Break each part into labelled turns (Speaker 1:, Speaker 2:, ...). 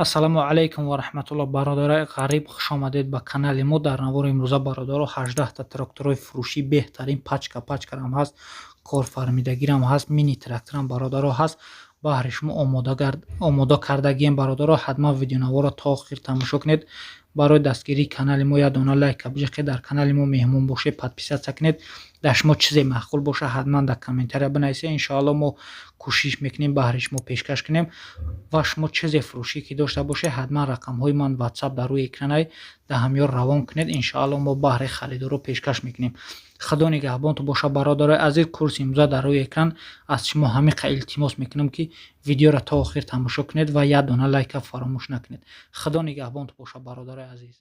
Speaker 1: Ассалому алайкум ва раҳматуллоҳ, бародарои ғариб, хушомадед ба канали мо. Дар навори имрӯза, бародаро, 18та тракторҳои фурӯшӣ, беҳтарин, пачка пачкарам ҳаст, корфармидагирам ҳаст, мини тракторам, бародаро, ҳаст, баҳри шумо омода кардагием. Бародаро, ҳатман видеонаворро то охир тамошо кунед. Барои дастгирии канали мо як дона лайка биҷиқед, дар канали мо меҳмон бошед, подписаться кунед. Дар шумо чизе маъқул боша, ҳатман дар комментария бинависед. Иншоалло, мо кӯшиш мекунем, баҳри шумо пешкаш кунем. Ва шумо чизе фурӯшӣ ки дошта бошед, ҳатман рақамҳои ман Ватсап дар рӯи экранай, дар ҳамёр равон кунед. Иншоалло, мо баҳри харидоро пешкаш мекунем. Худо нигаҳбонтон боша, бародарои азиз. Курси имрӯза дар рӯи экран. Аз шумо ҳамиқа илтимос мекунам, ки видеоро то охир тамошо кунед ва як дона лайка фаромӯш накунед. Худо нигаҳбонтон боша, бародарои азиз.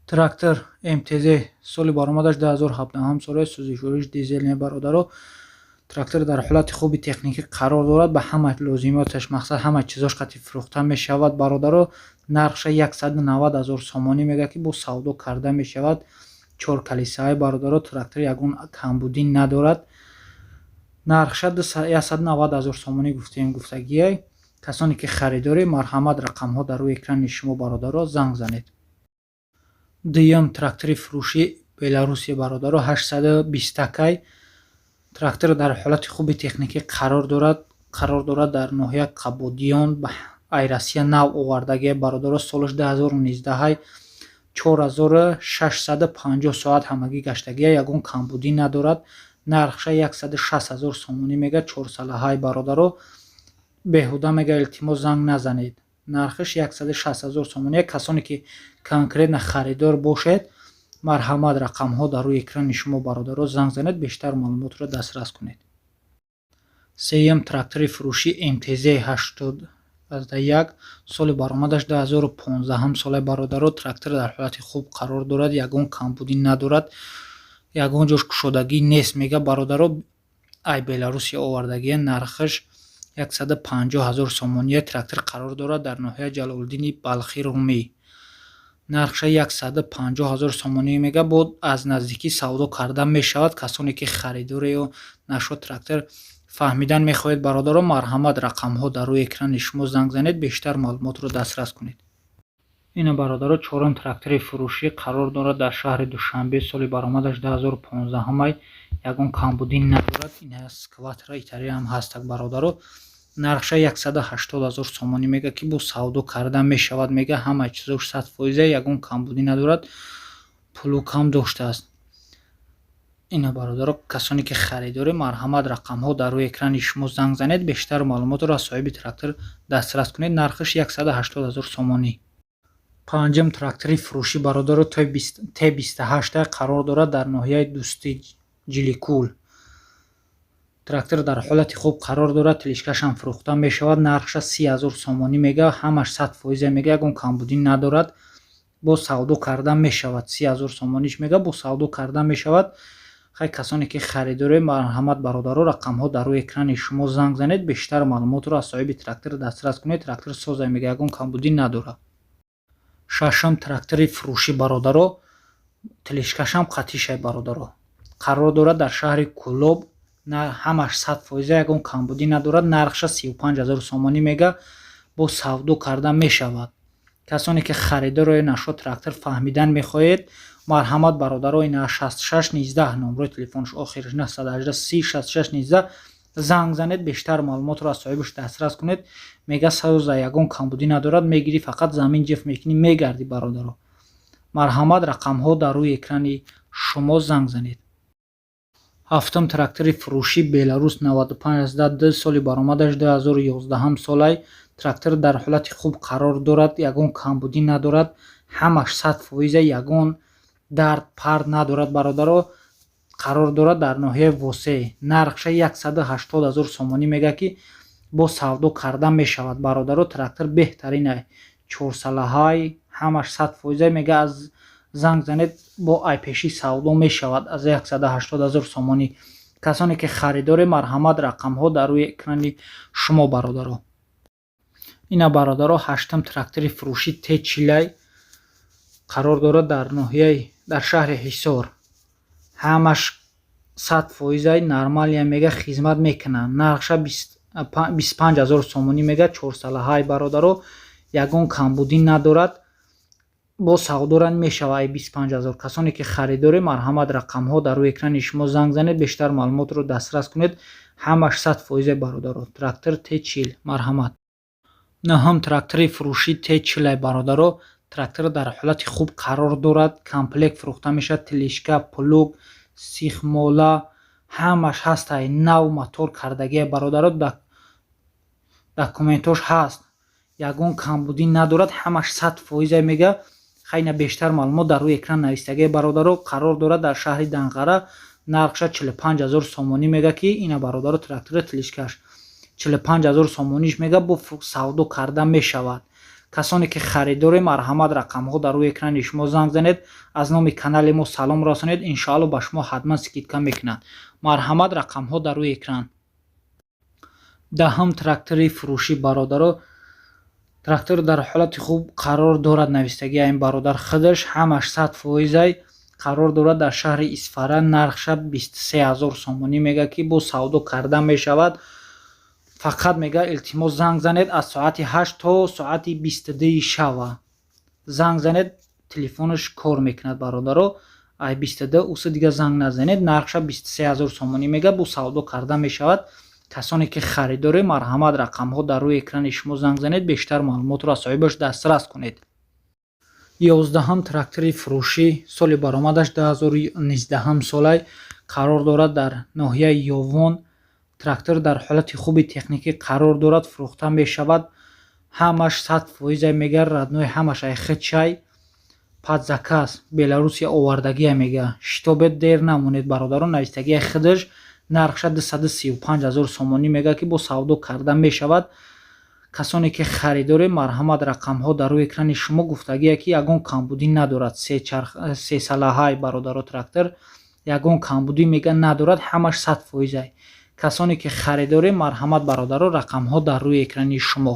Speaker 1: Трактор МТЗ, соли баромадаш 2017 соли, сӯзишвориш дизелне. Бародаро, трактор дар ҳолати хуби техникӣ қарор дорад, ба ҳама лозимоташ, мақсад, ҳама чизош қати фурӯхта мешавад. Бародаро, нархша 190 ҳазор сомонӣ мегӯяд, ки бо савдо карда мешавад. Чор калисаҳои, бародаро, трактор ягон камбудӣ надорад. Нархша 190 ҳазор сомонӣ гуфтем, гуфтагиай. Касоне ки харидорӣ, марҳамат, рақамҳо дар рӯи экрани шумо, бародаро, занг занед. Дуюм трактори фурӯшӣ Беларусия, бародаро, 820-акай. Трактор дар ҳолати хуби техникӣ қарор дорад, қарор дорад дар ноҳияи Қабодиён, ай Россия нав овардагия. Бародаро, солаш 2019-ай, 4650 соат ҳамагӣ гаштагия, ягон камбудӣ надорад. Нархша 160 ҳазор сомонӣ мегӯяд, чорсалаҳай. Бародаро, беҳуда мега, илтимос, занг назанед. Нархаш 160 ҳазор сомонӣ. Касоне ки конкретно харидор бошед, марҳамат, рақамҳо дар рӯи экрани шумо, бародаро, занг занед, бештар маълумотро дастрас кунед. Сеюм трактори фурӯшӣ МТЗ 81, соли баромадаш 2015 сола. Бародаро, трактор дар ҳолати хуб қарор дорад, ягон камбудӣ надорад, ягон ҷош кушодагӣ нест мега. Бародаро, ай Беларусия овардагия, нархаш 150 ҳазор сомония. Трактор қарор дорад дар ноҳияи Ҷалолиддини Балхӣ, Румӣ. Нархша 150 ҳазор сомонӣ мега, бо аз наздикӣ савдо карда мешавад. Касоне ки харидорею нашуд трактор фаҳмидан мехоҳед, бародаро, марҳамат, рақамҳо дар рӯи экрани шумо, занг занед, бештар маълумотро дастрас кунед. Ина, бародаро, чорум трактори фурӯшӣ қарор дорад дар шаҳри Душанбе, соли баромадаш 2015-ай, ягон камбудӣ надорад. Ина скватра итариам ҳастак. Бародаро, нархша 180 ҳазор сомонӣ мега, ки бо савдо карда мешавад. Мега, ҳама чизош 100%, ягон камбудӣ надорад, плугам доштааст. Ина, бародаро, касоне ки харидорӣ, марҳамат, рақамҳо дар рӯи экрани шумо, занг занед, бештар маълумотро аз соҳиби трактор дастрас кунед. Нархаш 180 ҳазор сомонӣ. Панҷум трактори фурӯшӣ, бародаро, Т28, қарор дорад дар ноҳияи Дӯстӣ, Ҷиликул. Трактор дар ҳолати хуб қарор дорад, тележкашам фурӯхта мешавад. Нархша 30 ҳазор сомонӣ мега, ҳамаш 100% мега, ягон камбудӣ надорад, бо савдо карда мешавад. 30 ҳазор сомониш мега, бо савдо карда мешавад. Хай, касоне ки харидоред, марҳамат, бародаро, рақамҳо дар рӯи экрани шумо, занг занед, бештар маълумотро аз соҳиби трактор дастрас кунед. Трактор соза мега, ягон камбудӣ надорад. Шашум трактори фурӯшӣ, бародаро, тележкашам қатишай. Бародаро, қарор дорад дар шаҳри Кӯлоб, ҳамаш 100%, ягон камбудӣ надорад. Нархша 35 ҳазор сомонӣ мега, бо савдо карда мешавад. Касоне ки харидоро нашуд трактор фаҳмидан мехоҳед, марҳамат, бародаро, ина 66 19 номрои телефонш, охираш 918 30 66 19, занг занед, бештар маълумотро аз соҳибаш дастрас кунед. Мега, соза, ягон камбудӣ надорад, мегирӣ, фақат замин ҷиф мекунӣ, мегардӣ. Бародаро, марҳамат, рақамҳо дар рӯи экрани шумо, занг занед. Ҳафтум трактори фурӯшӣ Беларус 95 д, соли баромадаш 2011 солай. Трактор дар ҳолати хуб қарор дорад, ягон камбудӣ надорад, ҳамаш 100%, ягон дард пард надорад. Бародаро, қарор дорад дар ноҳияи Восеъ. Нархша 180 ҳазор сомонӣ мега, ки бо савдо карда мешавад. Бародаро, трактор беҳтаринай, чорсалаҳай, ҳамаш 100% мега. Аз занг занед, бо айпешӣ савдо мешавад аз 180 ҳазор сомонӣ. Касоне ки харидоре, марҳамат, рақамҳо дар рӯи экрани шумо, бародаро. Ина, бародаро, ҳаштум трактори фурӯшӣ Т40-ай, қарор дорад дар ноҳияи, дар шаҳри Ҳисор. Ҳамаш 100%-ай, нормалия мега, хизмат мекунанд. Нархша 25 ҳазор сомонӣ мега, чорсалаҳай. Бародаро, Ягон камбудӣ надорад, бо савдора мешава ай 25 000. Касоне ки харидоред, марҳамат, рақамҳо дар рӯи экрани шумо, занг занед, бештар маълумотро дастрас кунед. Ҳамаш 100%, бародаро. Трактор Т40, марҳамат. Наҳум трактори фурӯшӣ Т40-ай, бародаро. Трактор дар ҳолати хуб қарор дорад, комплект фурӯхта мешавад: тележка, плуг, сихмола, ҳамаш ҳастай. Нав мотор кардагия, бародаро, документош ҳаст, ягон камбудӣ надорад, ҳамаш 100%-ай мега. Хайна, бештар маълумот дар рӯи экран навистагия, бародаро. Қарор дорад дар шаҳри Данғара, нархша 45 000 сомонӣ мега, ки ина, бародаро, трактори тележкаш 45 000 сомониш мега, бо савдо карда мешавад. Касоне ки харидоред, марҳамат, рақамҳо дар рӯи экрани шумо, занг занед, аз номи канали мо салом расонед, иншоалло ба шумо ҳатман скидка мекунад. Марҳамат, рақамҳо дар рӯи экран. Даҳум трактори фурӯшӣ, бародаро. Трактор дар ҳолати хуб қарор дорад, навистагия ин бародар худаш, ҳамаш 100%-ай. Қарор дорад дар шаҳри Исфара, нархша 23 000 сомонӣ мега, ки бо савдо карда мешавад. Фақат мега, илтимос, занг занед аз соати 8 то соати 22-и шава. Занг занед, телефонаш кор мекунад, бародаро. Ай 22 уса дига занг назанед. Нархша 23 000 сомонӣ мега, бо савдо карда мешавад. Касоне ки харидоред, марҳамат, рақамҳо дар рӯи экрани шумо, занг занед, бештар маълумотро аз соҳибаш дастрас кунед. 11-ҳам трактори фурӯшӣ, соли баромадаш 2019 солай, қарор дорад дар ноҳияи Ёвон. Трактор дар ҳолати хуби техникӣ қарор дорад, фурӯхта мешавад. Ҳамаш 100%-ай мега, родной, ҳамаш ай хичай, под заказ, Беларусия овардагия мега. Шитобед, дер намонед, бародарон, навистагия худаш. Нархша 235 000 сомонӣ мега, ки бо савдо карда мешавад. Касоне ки харидоред, марҳамат, рақамҳо дар рӯи экрани шумо. Гуфтагие, ки ягон камбудӣ надорад, сесалаҳай, бародаро. Трактор ягон камбудӣ мега надорад, ҳамаш 100%-ай. Касоне ки харидоред, марҳамат, бародаро, рақамҳо дар рӯи экрани шумо.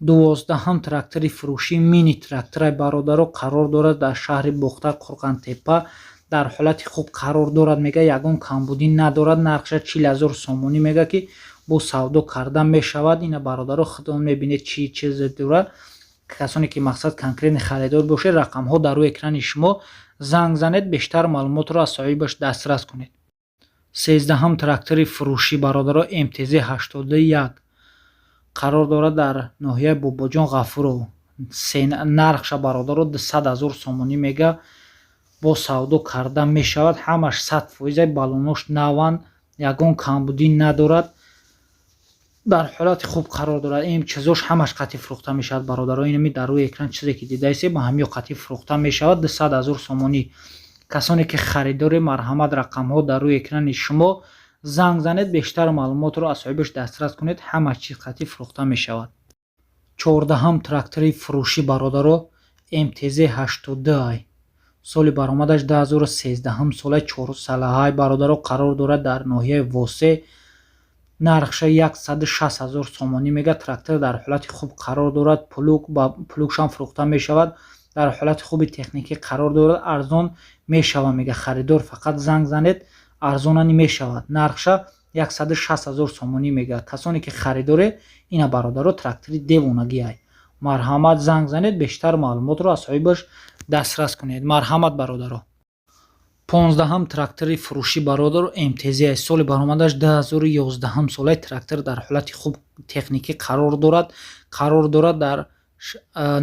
Speaker 1: 12-ҳам трактори фурӯшӣ мини тракторай, бародаро. Қарор дорад дар шаҳри Бохтар, Қурғантепа. Дар ҳолати хуб қарор дорад мега, ягон камбудӣ надорад. Нархша 40 000 сомонӣ мега, ки бо савдо карда мешавад. Ина, бародаро, худон мебинед, чӣ чизе дорад. Касоне ки мақсад конкретный харидор бошед, рақамҳо дар рӯи экрани шумо, занг занед, бештар маълумотро аз соҳибаш дастрас кунед. 13-ҳам трактори фурӯшӣ, бародаро, МТЗ 81, қарор дорад дар ноҳияи Бобоҷон Ғафуров. Нархша, бародаро, 200 000 сомонӣ мега, бо савдо карда мешавад. Ҳамаш 100%-ай, баллонош наванд, ягон камбудӣ надорад, дар ҳолати хуб қарор дорад. Ин чизош ҳамаш қатъи фурӯхта мешавад, бародаро. Инами дар рӯи экран чизе ки дидаистед, ба ҳамиё қатъи фурӯхта мешавад, 200 000 сомонӣ. Касоне ки харидоред, марҳамат, рақамҳо дар рӯи экрани шумо, занг занед, бештар маълумотро аз соҳибаш дастрас кунед. Ҳама чиз қатъи фурӯхта мешавад. 14-ҳам трактори фурӯшӣ, бародаро, МТЗ 82 ай, соли баромадаш 2013 солаи, чорсалаҳай, бародаро. Қарор дорад дар ноҳияи Восе, нархша 160 000 сомонӣ мега. Трактор дар ҳолати хуб қарор дорад, плуг ба плугшам фурӯхта мешавад. Дар ҳолати хуби техникӣ қарор дорад, арзон мешавад мега. Харидор фақат занг занед, арзонани мешавад. Нархша 160 000 сомонӣ мега. Касоне ки харидоред, ина, бародаро, трактори девонагиай. Марҳамат, занг занед, бештар маълумотро аз соҳибаш дастрас кунед. Марҳамат, бародаро. 15-ҳам трактори фурӯшӣ, бародаро, МТЗ, соли баромадаш 2011 солаи. Трактор дар ҳолати хуб техникӣ қарор дорад, қарор дорад дар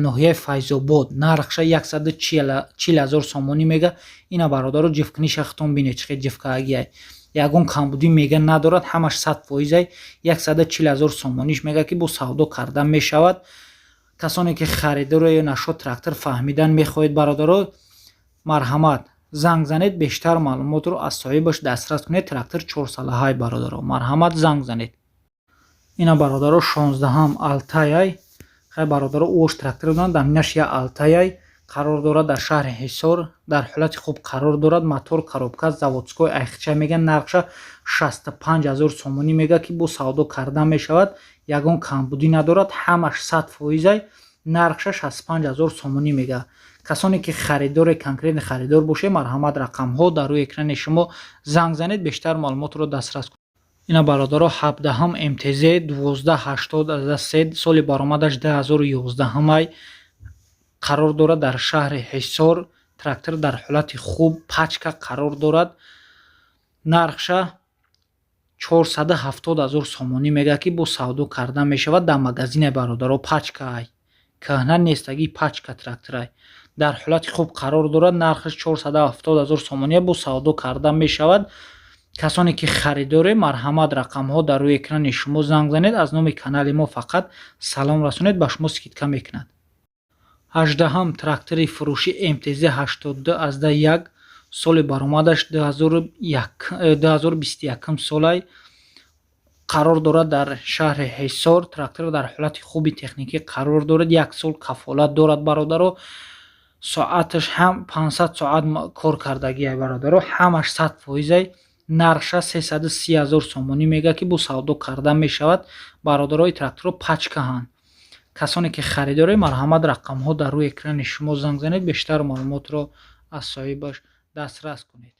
Speaker 1: ноҳияи Файзобод. Нархша 140 000 сомонӣ мега. Ина, бародаро, ҷифкниша худтон бинед, чӣ хел ҷифкаагиай. Ягон камбудӣ мега надорад, ҳамаш 100%-ай. 140 000 сомониш мега, ки бо савдо карда мешавад. Касоне ки харидоро ё нашод трактор фаҳмидан мехоҳед, бародаро, марҳамат, занг занед, бештар маълумотро аз соҳибаш дастрас кунед. Трактор чорсалаҳай, бародаро, марҳамат, занг занед. Ина, бародаро, 16-ҳам Алтайай. Хай, бародаро, ош трактор буданд, даминаш я Алтайай. Қарор дорад дар шаҳри Ҳисор, дар ҳолати хуб қарор дорад. Мотор, коробка заводской, айхча мега. Нархша 65 000 сомонӣ мега, ки бо савдо карда мешавад. Ягон камбудӣ надорад, ҳамаш 100%-ай. Нархша 65 000 сомонӣ мега. Касоне ки харидоре, конкретный харидор бошед, марҳамат, рақамҳо дар рӯи экрани шумо, занг занед, бештар маълумотро дастрас кунед. Ина, бародаро, 17-ҳам МТЗ 1280 3, соли баромадаш 2011-ай, қарор дорад дар шаҳри Ҳисор. Трактор дар ҳолати хуб, пачка қарор дорад. Нархша 470 000 сомонӣ мегӯяд, ки бо савдо карда мешавад. Дар магазине, бародаро, пачкаай, кӯҳна нестаги, пачка тракторай, дар ҳолати хуб қарор дорад. Нархаш 470 000 сомонӣ, бо савдо карда мешавад. Касоне ки харидоре, марҳамат, рақамҳо дар рӯи экрани шумо, занг занед, аз номи канали мо фақат салом расонед, ба шумо скидка мекунад. 18-ҳам трактори фурӯшӣ МТЗ 82 1, соли баромадаш 2021 солай, қарор дорад дар шаҳри Ҳисор. Трактор дар ҳолати хуби техникӣ қарор дорад, як сол кафолат дорад, бародаро. Соаташ ҳам 500 соат кор кардагиай, бародаро, ҳамаш 100 фоизай. Нархша 330 000 сомонӣ мегӯяд, ки бо савдо карда мешавад. Бародарои, тракторро пачкаҳанд. Касоне ки харидоред, марҳамат, рақамҳо дар рӯи экрани шумо, занг занед, бештар маълумотро аз соҳибаш дастрас кунед.